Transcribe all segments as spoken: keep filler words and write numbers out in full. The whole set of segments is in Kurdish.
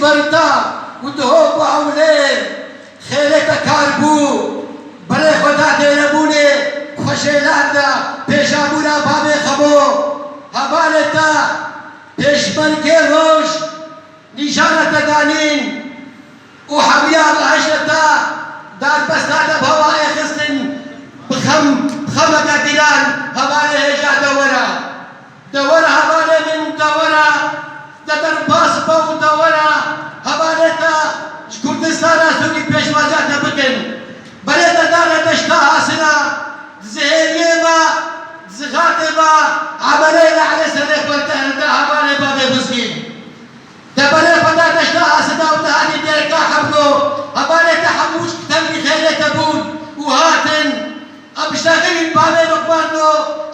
Berda û diho bi ewlê xêrê te kar bû. Berê xwe da dêrebûnê xweşêlan de pêşabûna bavê xemo. Hevalê te pêşmergê roj nîşana te danîn û hemiya behişte te darbesta de bi hewa êxistin bi xem, bi xemeke giran hevalê hêja de were. De were hevalê min, de were, de derbas be û de were hevalê te ji Kurdistana Sûrî pêşwaziya te bikin. Berê te dane deşta hasina, di zihêriyê ve, di zixatê ve emeleyê ne'lê serê xwe te hilda hevalê bavê Bizgîn. Te berê xwe da deşta hasina û te hatî dêrka Hebgo, hevalê te hemû ji tevlî xêrê te bûn û hatin. Em şexilîn bavê Luqman do,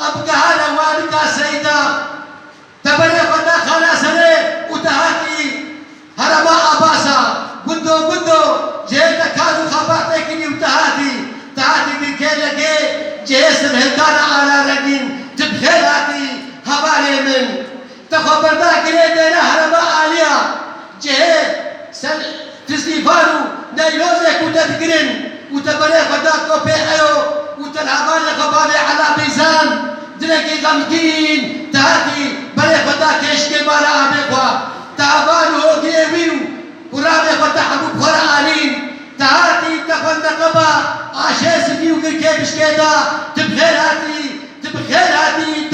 em gehane wanika Seyda. Te berê xwe da xala serê û te hatî herema Abasa. Gundo gundo cihê te kar û xebatê kirî û te hatî. Te hatî girkê legê cihê sirhildana Ala Rengîn. Tu bi xêr hatî hevalê min. Te xwe berda girê dêre herema Aliya. Cihê ser tizlîvan û neylozê ku te digirin û te berê xwe da kopê eyo û te li hevalê xwe bavê Ela Beyzan dilekî xemgîn te hatî berê xwe da kêşikê mala avê xwe. Te heval û hogirê wî û quramê xwe te hemû bi xwe re anîn. Te hatî te xwe neqeba aşê sivî û girkê bişkê da. Tu bi xêr hatî, tu bi xêr hatî.